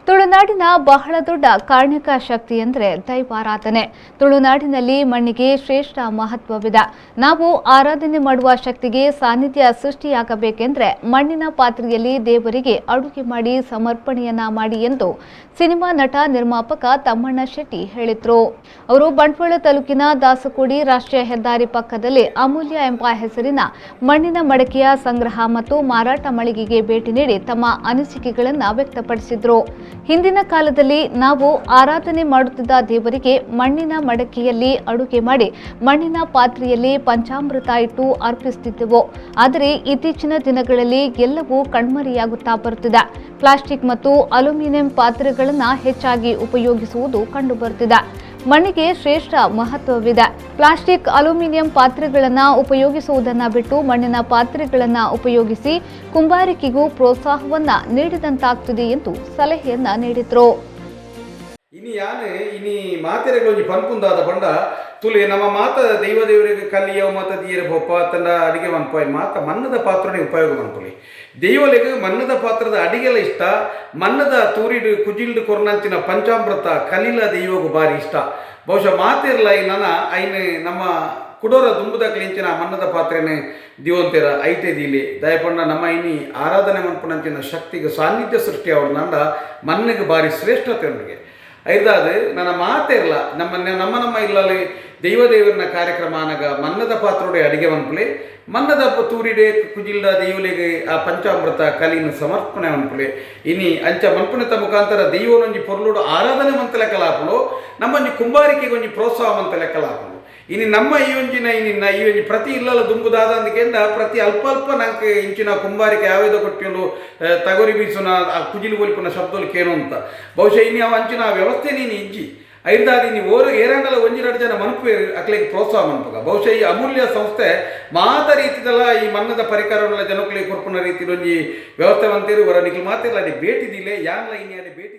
ತುಳುನಾಡಿನ ಬಹಳ ದೊಡ್ಡ ಕಾರ್ಣಿಕ ಶಕ್ತಿ ಎಂದರೆ ದೈವಾರಾಧನೆ. ತುಳುನಾಡಿನಲ್ಲಿ ಮಣ್ಣಿಗೆ ಶ್ರೇಷ್ಠ ಮಹತ್ವವಿದೆ. ನಾವು ಆರಾಧನೆ ಮಾಡುವ ಶಕ್ತಿಗೆ ಸಾನ್ನಿಧ್ಯ ಸೃಷ್ಟಿಯಾಗಬೇಕೆಂದರೆ ಮಣ್ಣಿನ ಪಾತ್ರೆಯಲ್ಲಿ ದೇವರಿಗೆ ಅಡುಗೆ ಮಾಡಿ ಸಮರ್ಪಣೆಯನ್ನ ಮಾಡಿ ಎಂದು ಸಿನಿಮಾ ನಟ ನಿರ್ಮಾಪಕ ತಮ್ಮಣ್ಣ ಶೆಟ್ಟಿ ಹೇಳಿದರು. ಅವರು ಬಂಟ್ವಾಳ ತಾಲೂಕಿನ ದಾಸಕೋಡಿ ರಾಷ್ಟ್ರೀಯ ಹೆದ್ದಾರಿ ಪಕ್ಕದಲ್ಲಿ ಅಮೂಲ್ಯ ಎಂಬ ಹೆಸರಿನ ಮಣ್ಣಿನ ಮಡಕೆಯ ಸಂಗ್ರಹ ಮತ್ತು ಮಾರಾಟ ಮಳಿಗೆಗೆ ಭೇಟಿ ನೀಡಿ ತಮ್ಮ ಅನಿಸಿಕೆಗಳನ್ನು ವ್ಯಕ್ತಪಡಿಸಿದರು. ಹಿಂದಿನ ಕಾಲದಲ್ಲಿ ನಾವು ಆರಾಧನೆ ಮಾಡುತ್ತಿದ್ದ ದೇವರಿಗೆ ಮಣ್ಣಿನ ಮಡಕೆಯಲ್ಲಿ ಅಡುಗೆ ಮಾಡಿ ಮಣ್ಣಿನ ಪಾತ್ರೆಯಲ್ಲಿ ಪಂಚಾಮೃತ ಇಟ್ಟು ಅರ್ಪಿಸುತ್ತಿದ್ದೆವು. ಆದರೆ ಇತ್ತೀಚಿನ ದಿನಗಳಲ್ಲಿ ಎಲ್ಲವೂ ಕಣ್ಮರೆಯಾಗುತ್ತಾ ಬರುತ್ತಿದೆ. ಪ್ಲಾಸ್ಟಿಕ್ ಮತ್ತು ಅಲ್ಯೂಮಿನಿಯಂ ಪಾತ್ರೆಗಳನ್ನು ಹೆಚ್ಚಾಗಿ ಉಪಯೋಗಿಸುವುದು ಕಂಡುಬರುತ್ತಿದೆ. ಮಣ್ಣಿಗೆ ಶ್ರೇಷ್ಠ ಮಹತ್ವವಿದೆ. ಪ್ಲಾಸ್ಟಿಕ್, ಅಲ್ಯೂಮಿನಿಯಂ ಪಾತ್ರೆಗಳನ್ನು ಉಪಯೋಗಿಸುವುದನ್ನು ಬಿಟ್ಟು ಮಣ್ಣಿನ ಪಾತ್ರೆಗಳನ್ನು ಉಪಯೋಗಿಸಿ ಕುಂಬಾರಿಕೆಗೂ ಪ್ರೋತ್ಸಾಹವನ್ನ ನೀಡಿದಂತಾಗ್ತಿದೆ ಎಂದು ಸಲಹೆಯನ್ನ ನೀಡಿದರು. ಇನಿ ಯಾನೆ ಇನಿ ಮಾತೆರೆಗೊಂಜಿ ಪನ್ಪುಂದಾದ ಪಂಡ ತುಲೆ ನಮ್ಮ ಮಾತ ದೈವ ದೇವರಿಗೆ ಕಲಿಯವ ಮಾತ ದೀರ ಬೊಪ್ಪ ತನ್ನ ಅಡಿಗೆ ಮನ್ಪ ಮಾತ ಮನ್ನದ ಪಾತ್ರನೇ ಉಪಯೋಗ ಮನ್ಪುಲಿ. ದೈವಲೆಗ್ ಮನ್ನದ ಪಾತ್ರದ ಅಡಿಗೆಲ ಇಷ್ಟ, ಮನ್ನದ ತೂರಿಡು ಕುಜಿಲ್ಡು ಕೊರ್ನಂಚಿನ ಪಂಚಾಮೃತ ಕಲಿಲ ದೈವಗು ಬಾರಿ ಇಷ್ಟ. ಬಹುಶಃ ಮಾತಿರಲ ನನ ಐನ್ ನಮ್ಮ ಕುಡೋರ ದುಂಬುದ ಕ್ಲಿಂಚಿನ ಮನ್ನದ ಪಾತ್ರೆನೆ ದಿವಂತೆರ ಐಟೆ ದೀಲಿ. ದಯಪಂಡ ನಮ್ಮ ಇನಿ ಆರಾಧನೆ ಮನ್ಪುನಂಚಿನ ಶಕ್ತಿಗೆ ಸಾನ್ನಿಧ್ಯ ಸೃಷ್ಟಿ ಅವಳು ಮನ್ನಿಗೆ ಬಾರಿ ಶ್ರೇಷ್ಠತೆ ಉಂಡಿಗೆ. ಐದಾದು ನನ್ನ ಮಾತಿರಲ್ಲ ನಮ್ಮ ನಮ್ಮ ನಮ್ಮ ಇಲ್ಲಲ್ಲಿ ದೈವ ದೇವರನ ಕಾರ್ಯಕ್ರಮ ಅನಗ ಮನ್ನದ ಪಾತ್ರೋಡೆ ಅಡಿಗೆ ಮನ್ಪುಲೆ, ಮನ್ನದ ತೂರಿಡೆ ಕುಜಿಲ್ದ ದೈವಲಿಗೆ ಆ ಪಂಚಾಮೃತ ಕಲಿನ ಸಮರ್ಪಣೆ ಮನ್ಪುಲೆ. ಇನಿ ಅಂಚ ಮನ್ಪುನೆತ ಮುಖಾಂತರ ದೈವನೊಂಜಿ ಪೊರ್ಲುಡು ಆರಾಧನೆ ಮಂತ ಲೆಕ್ಕಲಾಪುಲು, ನಮ್ಮೊಂಜಿ ಕುಂಬಾರಿಕೆಗೆ ಒಂಜಿ ಪ್ರೋತ್ಸಾಹ ಮಂತ ಲೆಕ್ಕಲಾಪುಲು. ಇನಿ ನಮ್ಮ ಈ ಒಂಜಿನ ಇನಿ ಈ ಒಂಜಿ ಪ್ರತಿ ಇಲ್ಲಲ ದುಂಬುದಾದ ಅಂದಕೆಂದ ಪ್ರತಿ ಅಲ್ಪ ಅಲ್ಪ ನಂಗೆ ಇಂಚಿನ ಕುಂಬಾರಿಕೆ ಯಾವ್ಯಾವ ಕೊಟ್ಟಿಲು ತಗೋರಿ ಬೀಸುನ ಆ ಕುಜಿಲು ಒಲಿಪುನ ಶಬ್ದಲು ಕೇನು ಅಂತ. ಬಹುಶಃ ಇನಿ ಅವ ಅಂಚಿನ ಆ ವ್ಯವಸ್ಥೆ ನೀನು ಇಜ್ಜಿ. ಐದಾದಿ ನೀವು ಓರು ಏರಂಡಲ ಒಂಜಿ ಎರಡು ಜನ ಮನಪು ಅಕ್ಲೆಗೆ ಪ್ರೋತ್ಸಾಹ ಮನ್ಪುಗ. ಬಹುಶಃ ಈ ಅಮೂಲ್ಯ ಸಂಸ್ಥೆ ಮಾತ ರೀತಿದಲ್ಲ ಈ ಮನ್ನದ ಪರಿಕರವನ್ನೆಲ್ಲ ಜನಕ್ಕಳಿಗೆ ಕೊರ್ಪುನ ರೀತಿಲಿ ಒಂಜಿ ವ್ಯವಸ್ಥೆ ಮಂತಿರು. ಹೊರ ನಿಕ್ಲು ಮಾತಿರಲ್ಲ ಅಲ್ಲಿ ಭೇಟಿ ದಿಲೆ ಯಾನ್ಲ ಇನಿ ಅಲ್ಲಿ ಭೇಟಿ.